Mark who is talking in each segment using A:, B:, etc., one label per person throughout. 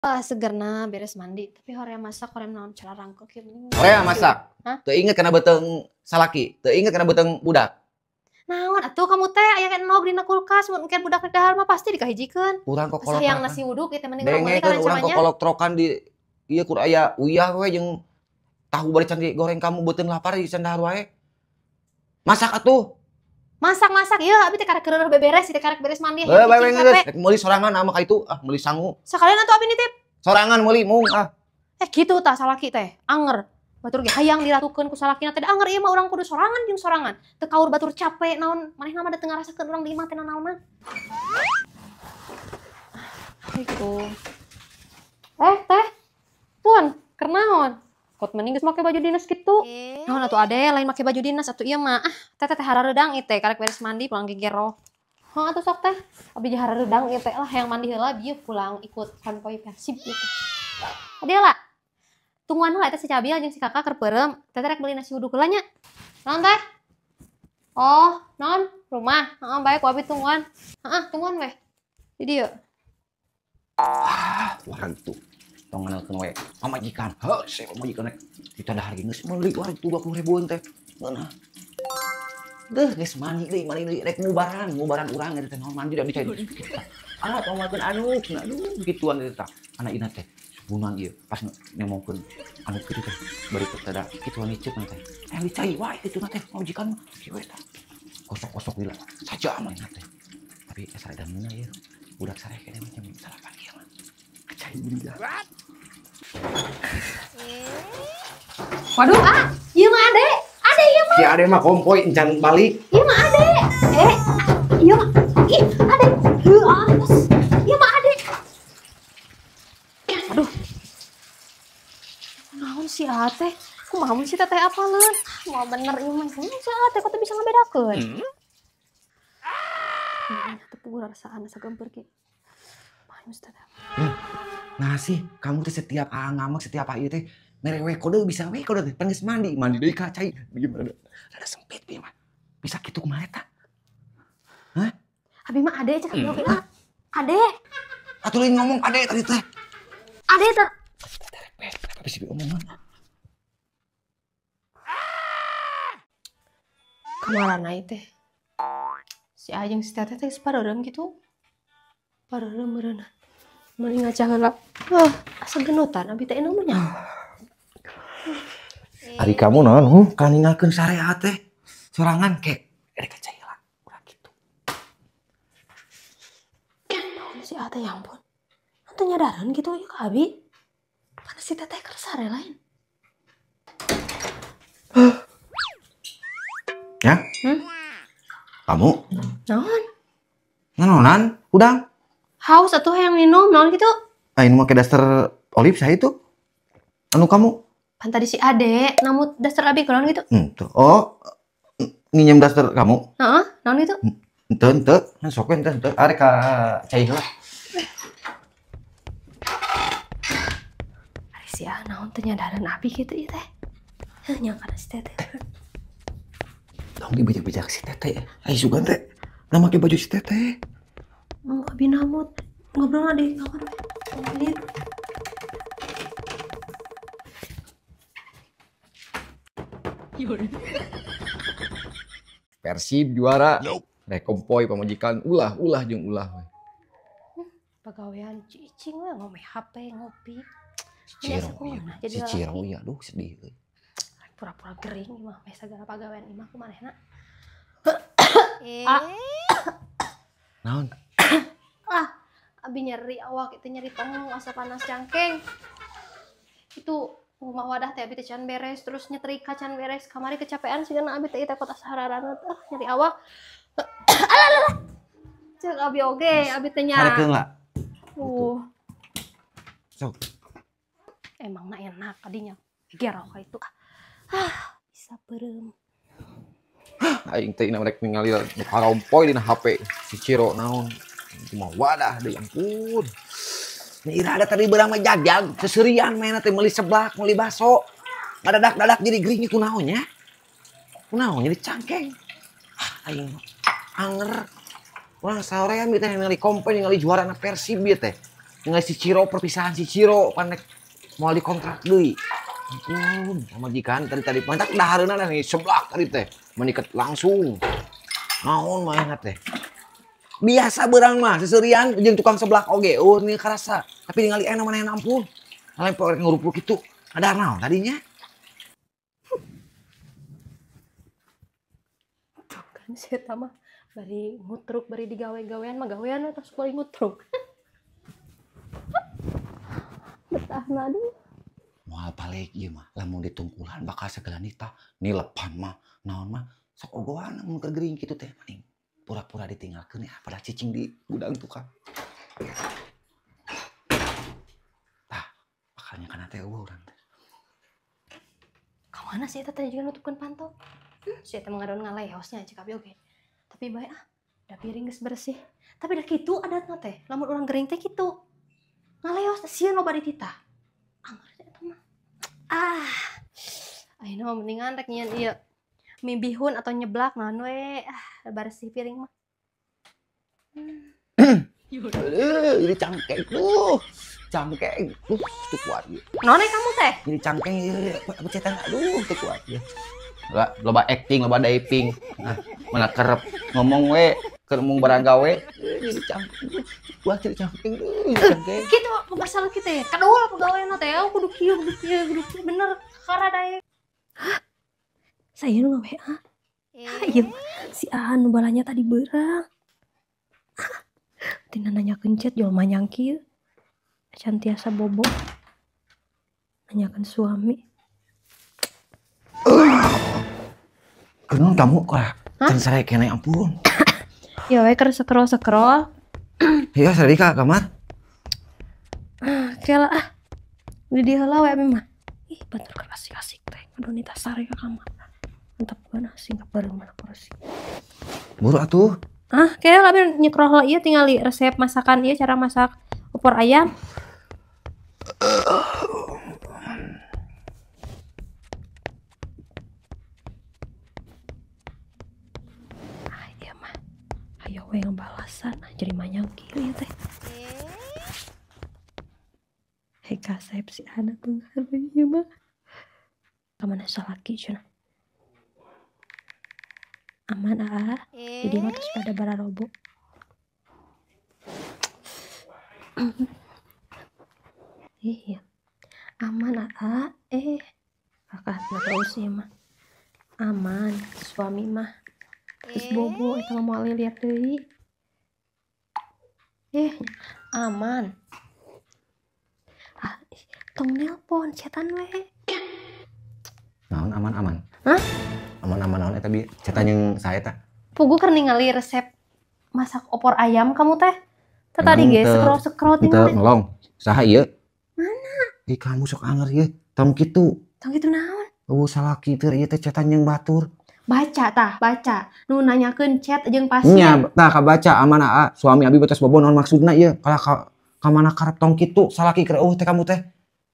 A: Segerna beres mandi, tapi hoream masak hoream naon celarangkeuk ieu mending.
B: Hoream masak.
A: Hah?
B: Teu inget kana beuteung salaki, teu inget kana beuteung budak.
A: Naon atuh kamu teh aya enog dina kulkas mun engke budak rek dahar mah pasti dikahijikeun.
B: Urang kokolok.
A: Hayang nasi uduk ieu teh mending urang meuli
B: kana urang kokolok trokan di ieu kur aya uyah we jeung tahu bari can digoreng kamu beuteung lapar di can dahar wae. Masak atuh.
A: Masak-masak ieu abi teh karek keureuh beberes, teh karek beres mandi.
B: Heuh bae we geus, rek meuli sorangan ama ka itu, ah meuli sangu.
A: Sakalian atuh abi nitip.
B: Sorangan meuli mung ah.
A: Gitu tah salaki teh, anger. Batur ge hayang diratukeun ku salakina teh anger ieu mah urang kudu sorangan jeung sorangan. Teu kaur batur capek naon, manehna mah da teu ngarasakeun urang di imah teh nanaonan. Assalamualaikum. Teh. Pun, keur naon? Kot mending geus make baju dinas kitu. Naon atuh ade lain make baju dinas atuh ieu mah. Ah, teh teh harareudang ieu teh karek beres mandi pulang gegero. Heuh atuh sok teh. Abi ge harareudang ieu teh lah hayang mandi heula bieu pulang ikut konvoy Persib ieu teh. Ade lah. Tungguan heula eta si Cabil jeung si Kakak keur peureum. Teh rek meuli nasi uduk heula nya. Naon teh? Oh, naon? Rumah. Heeh, bae ku abi tungguan. Heeh, tungguan weh. Di dieu.
B: Ah, warang tuh. Tong ngenalkeun we pamajikan. Heuh, si pamajikan kita dahar ge geus meuli warang tuh 20 ribuan teh. Ngeunah. Deuh geus mandi deui, mandi deui rek ngubaran, ngubaran urang eta teh naon mandi da dicai. Ah, pamakeun anu, aduh gituan eta tah. Anak ina teh subunan ieu pas nemongkeun anu kitu teh bari teh da kituan iceuk teh. Dicai wae kitu teh pamajikan mah kieu we tah. Kosok-kosok gila saja manehna teh. Tapi asa da meunah ieu. Budak sareh keneh mah jam 8 ieu mah. Kacai gila.
A: Waduh, ah, ieu mah ade. Ade ieu mah.
B: Si ade mah kompoy encan balik.
A: Ieu mah ade. Ieu mah. Ih, ade. Heuh, atas. Ieu mah ade. Aduh. Naon si ate? Kumaha mun si teteh apaleun? Moal bener ieu mah. Kumaha si ate kok teu bisa ngabedakeun? Teu puguh rasaan asa gempeur ki. Kumaha si teteh?
B: Nah sih, kamu teh setiap ngamek, setiap ieu teh mere we kode bisa we kode teh pan geus mandi, mandi deui ka cai. Gimana? Rada sempit ieu mah. Bisa kitu kumaha eta? Hah?
A: Abi mah ade cek abi ah. Ade.
B: Atuh lain ngomong ade tadi teh.
A: Ade teh.
B: Tapi sih omongan.
A: Kamarana ieu teh? Si Ajeng si Teteh teh geus pareureum kitu. Pareureum meureunna. Mending ngaca heula. Asa genutan abi teh enak mah nya.
B: Ari kamu naon kan ninggalkeun syariat teh. Sorangan kek rek ka cai heula urang kitu.
A: Naon si Ate ya ampun. Teu nyadaran kitu ieu ka abi. Kana si Teteh keur sare lain.
B: Ya? Kamu?
A: Naon?
B: Nanonan? Udang?
A: Haus atuh hayang minum, naon gitu?
B: Ah, ini make daster olive saya itu. Anu kamu?
A: Pan tadi si Ade, namut daster abi naon gitu?
B: Tuh. Oh, nginjem daster kamu?
A: Heeh, naon gitu?
B: Henteu, henteu. Sok we henteu, henteu. Arek ka cai heula.
A: Ari si A naon teu nyadaran abi kitu ieu teh. Heuh, nyangkana si Teteh.
B: Tong dibejak-bejak si Teteh. Ai sugan teh. Nah make baju si Teteh.
A: Abi namut ngobrol di kamar. Lihat.
B: Persib juara. Rek kompoy pamajikan ulah ulah jeung ulah we.
A: Pagawean cicing we ngome HP ngopi.
B: Si Ciro ya aduh sedih euy.
A: Pura-pura gering imah meh sagala pagawean imah ku manehna.
B: Naon?
A: Ah, abi nyeri awak itu nyeri tong asa panas cangkeng. Itu rumah wadah teh abi teh can beres terus nyetrika can beres kamari kecapean sigana abi teh takut asa hararanut nyeri awak. Alah alah. Ceuk abi oge abi teh nya.
B: Sarekeun lah. Sok.
A: Emangna enak kadinya. Gero ka itu. Ah, bisa beureum.
B: Aing teh ina rek ningali nu karompoy dina HP si Ciro naon. Cuma wadah deh ampun. Ini ira ada tadi berang mah jagjag seserian mainna teh meuli seblak, meuli baso. Ngadadak-dadak jadi gering kunaon nya? Kunaon jadi cangkeng. Ah, aing anger. Urang saorean ieu teh ningali kompoy ningali juarana Persib ieu teh. Ningali si Ciro perpisahan si Ciro pan rek moal dikontrak deui. Ampun, pamajikan tadi mantak dahareunana nih seblak tadi teh meniket langsung. Naon manehna teh? Biasa beurang mah seserian jeung tukang seblak oge eueuh nih karasa. Tapi ningali enak manehna ampun. Lain poe rek ngurupuk kitu. Ada naon tadinya?
A: Tuh kan si eta mah bari ngutruk bari digawe-gawean mah gawean we tos bari ngutruk. Betahna aduh.
B: Moal balik ieu mah lamun ditungkulan bakal segala nita nilepan mah naon mah sok ogohan mun keur gering kitu teh maning pura-pura ditinggalkeun ya padahal cicing di gudang tukang. Tah bakalnya kana teh eueuh urang teh.
A: Ka mana sih eta teh juga nutupkeun panto? Si eta mah ngadon ngaleosnya cek abi oge. Tapi bae ah, da piring geus bersih. Tapi da kitu adatna teh, lamun urang gering teh kitu. Ngaleos sieun loba dititah. Angger teh eta mah. Ah. Ayeuna mah mendingan rek nyieun ieu. Mie bihun atau nyeblak naon we. Ah, bersih piring mah.
B: Jadi cangkeng tuh. Cangkeng. Tuh kuat ieu.
A: Naon kamu teh?
B: Jadi cangkeng ieu pecetan aduh teu kuat ieu. Loba acting, loba diving. Nah, mana kerep ngomong we, keur mung barang gawe. Jadi cangkeng. Kuat jadi cangkeng. Cangkeng.
A: Kitu masalah kitu ya. Kadol pegawaina teh kudu kieu, kudu kieu, kudu kieu bener kakara daek.
C: Hah? Saya nu nge-WA. Hah, iya si Aan nu balanya tadi beurang. Ah, tina nanyakeun chat jual manyang kieu. Acan tiasa bobo. Nanyakeun suami.
B: Kenapa kamu kok? Can sare keneh ampun.
A: Ya we keur scroll-scroll.
B: Iya sare ka kamar.
C: Ah, kela ah. Di dieu heula we abi mah. Ih, batur keur asik-asik teh. Ngadon sare ka kamar. Mantap banget singkap bareng mana kursi.
B: Buru atuh.
A: Ah, kela abi nyekrol heula ieu tingali resep masakan ieu cara masak opor ayam.
C: Ayo we ngebalasan jadi manyang kieu ya teh. Hei kasep si anak benghar ieu mah. Ka mana salaki cenah. Aman aa, di dieu mah tos pada bararobo. Iya. Aman aa, kakak terus ieu mah. Aman, suami mah. Terus bobo eta mah moal lihat deui. Aman. Ah, tong nelpon chatan we.
B: Naon aman-aman?
A: Hah?
B: Aman-aman naon eta bi chatan jeung saha eta?
A: Pugu keur ningali resep masak opor ayam kamu teh. Teh tadi ge scroll-scroll tingali.
B: Teu ngelong. Saha ieu?
A: Mana?
B: Ih kamu sok anger ieu. Tong kitu.
A: Tong kitu naon?
B: Eueuh salaki teh ieu teh chatan jeung batur.
A: Baca tah, baca. Nu nanyakeun chat jeung pasien.
B: Nya, tah kabaca aman aa, suami abi betes bobo naon maksudna ieu? Kalah ka mana karep tong kitu salaki keur eueuh teh kamu teh.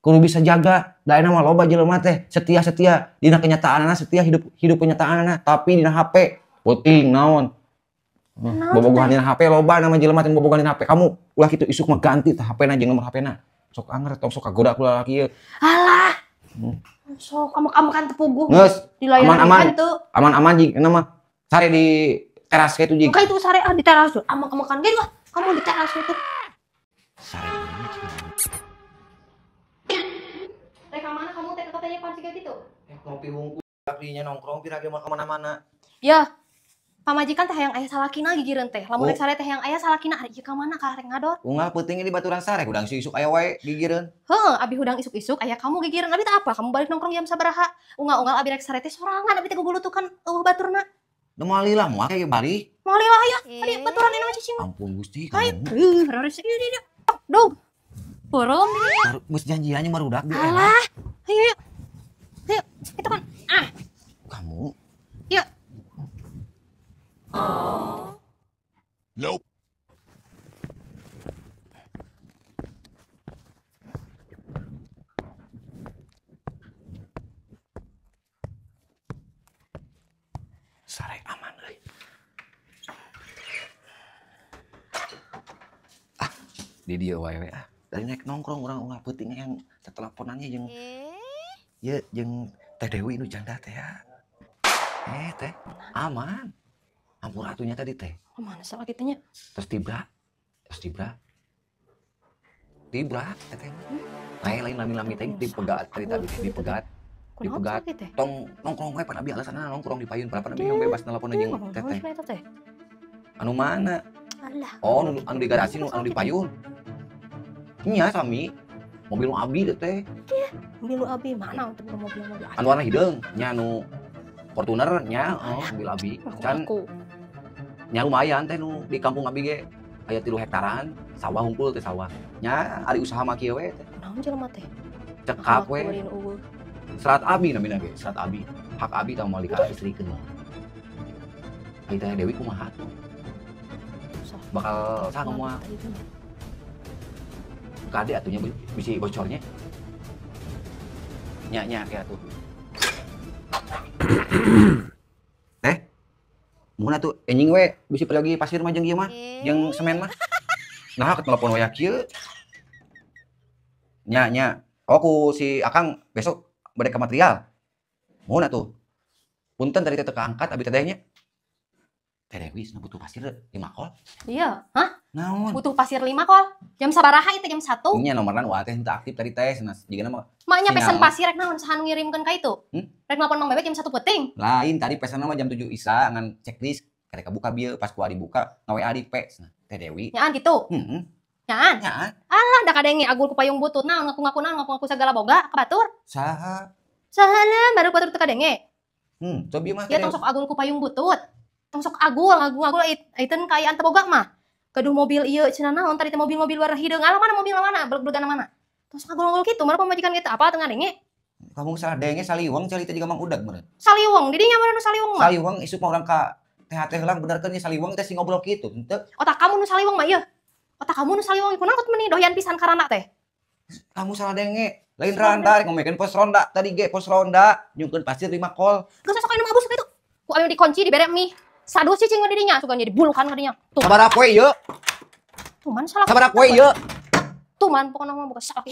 B: Kudu bisa jaga. Da ayeuna mah loba jelema teh setia-setia dina kenyataanana setia hidup hidup kenyataanana tapi dina HP penting naon. Bobogohan dina HP loba nama jelema teh bobogohan dina HP. Kamu ulah kitu isuk mah ganti tah HP-na jeung nomor HP-na. Sok anger tong sok kagoda ku lalaki ieu.
A: Alah. Sok amek-amekan tepuguh.
B: Geus,
A: di layar
B: aman-aman. Aman-aman jing, euna mah. Sare di teras kitu jing.
A: Engke itu sare ah di teras tuh. Amek-amekan gitu ah. Kamu di teras itu.
B: Sare mana cing?
A: Teh ka mana kamu teh katanya pan siga kitu?
B: Ngopi hungkul dinya nongkrong pira ge mah ka mana-mana.
A: Ya. Pamajikan teh hayang aya salakina gigireun teh. Lamun rek sare teh hayang aya salakina ari ieu ka mana ka rek ngador.
B: Unggal peuting di baturan sare hudang si isuk aya wae gigireun.
A: Heuh, abi hudang isuk-isuk aya kamu gigireun. Abi teh apa? Kamu balik nongkrong jam sabaraha? Unggal-unggal abi rek sare teh sorangan abi teh gugulutukan eueuh baturna.
B: Da moal lila moal kayak balik.
A: Moal lila aya. Tadi baturan ini mah cicing.
B: Ampun Gusti
A: kamu.
B: Heuh,
A: harus ieu dia. Dog. Borong dia.
B: Geus janjian jeung barudak bi.
A: Alah. Ayo yuk. Ayo, kita kan. Ah.
B: Kamu.
A: Yuk.
D: Nope.
B: Sare aman euy. Ah, di dieu wae we ah. Dari naik nongkrong urang unggal peuting yang sateleponannya jeung ieu jeung Teh Dewi nu janda teh ya. Teh aman. Ampun atunya tadi teh.
C: Mana salah kitanya?
B: Terus tibra. Tibra teh. Lain lami-lami teh dipegat tadi tadi dipegat. Dipegat. Tong nongkrong we pan abi alasanna nongkrong di payun pan abi bebas nelpon jeung teteh. Anu mana?
C: Alah.
B: Oh, anu di garasi anu di payun. Nya sami mobil nu abi teh.
C: Mobil nu abi mana untuk mobil mobil.
B: Anu warna hideung nya anu Fortuner nya oh mobil abi. Can nya lumayan teh nu di kampung abi ge aya 3 hektaran sawah hungkul teh sawah. Nya ari usaha mah kieu we teh.
C: Naon jelema teh?
B: Cekap we. Serat abi namina ge, serat abi. Hak abi tah moal dikaistrikeun mah. Ai teh Dewi kumaha tuh? Bakal saha moal? Kade atunya bisi bocornya. Nya kayak atuh. Teh. Mun atuh enjing we bisi peryogi pasir mah jeung ieu mah, jeung semen mah. Nah, ketelepon waya kieu. Nya. Oh ku si Akang besok bade ka material. Mun atuh. Punten tadi teh teu kaangkat abi teh nya. Teh Dewi cenah butuh pasir 5 kol.
A: Iya, hah?
B: Naon?
A: Butuh pasir 5 kol. Jam sabaraha ieu teh jam 1?
B: Nya nomoran wa teh henteu aktif tadi teh cenah jigana mah.
A: Maknya pesen pasir rek naon saha nu ngirimkeun ka itu? Rek nelpon Mang Bebek jam 1 peuting.
B: Lain tadi pesenna mah jam 7 Isa ngan checklist karek kabuka bieu pas ku dibuka ngawe adi pe cenah. Teh Dewi.
A: Nyaan kitu.
B: Heeh.
A: Nyaan.
B: Nyaan.
A: Alah da kadenge agul ku payung butut naon ngaku-ngaku naon ngaku-ngaku sagala boga ka batur.
B: Saha?
A: Saha lah baru batur teu kadenge.
B: Cobi mah.
A: Ya tong sok agul ku payung butut. Tong sok agul aiten kaayaan teu boga mah. Gaduh mobil ieu cenah naon tadi teh mobil-mobil warna hideung alah mana mobil mana beleg-belegan mana. Tong sok agul-agul kitu mah pamajikan kita apa teu ngadenge.
B: Kamu salah denge saliweng cali teh jiga Mang Udag meureun.
A: Saliweng di dinya meureun nu saliweng mah.
B: Saliweng isuk mah urang ka THT heula benerkeun nya saliweng teh si ngobrol kitu henteu.
A: Otak kamu nu saliweng mah ieu. Otak kamu nu saliweng kunaon kot meuni dohian pisan karana teh.
B: Kamu salah denge. Lain randa rek ngomekeun pos ronda tadi ge pos ronda nyungkeun pasir 5 kol.
A: Geus sok aya nu mabus kitu. Ku ayo dikunci dibere mie. Saduh cicing we di dinya sugan jadi bulukan ka dinya. Tuh.
B: Sabaraha poe ieu?
A: Tuh man salah.
B: Sabaraha poe ieu?
A: Tuh man pokona mah buka salah.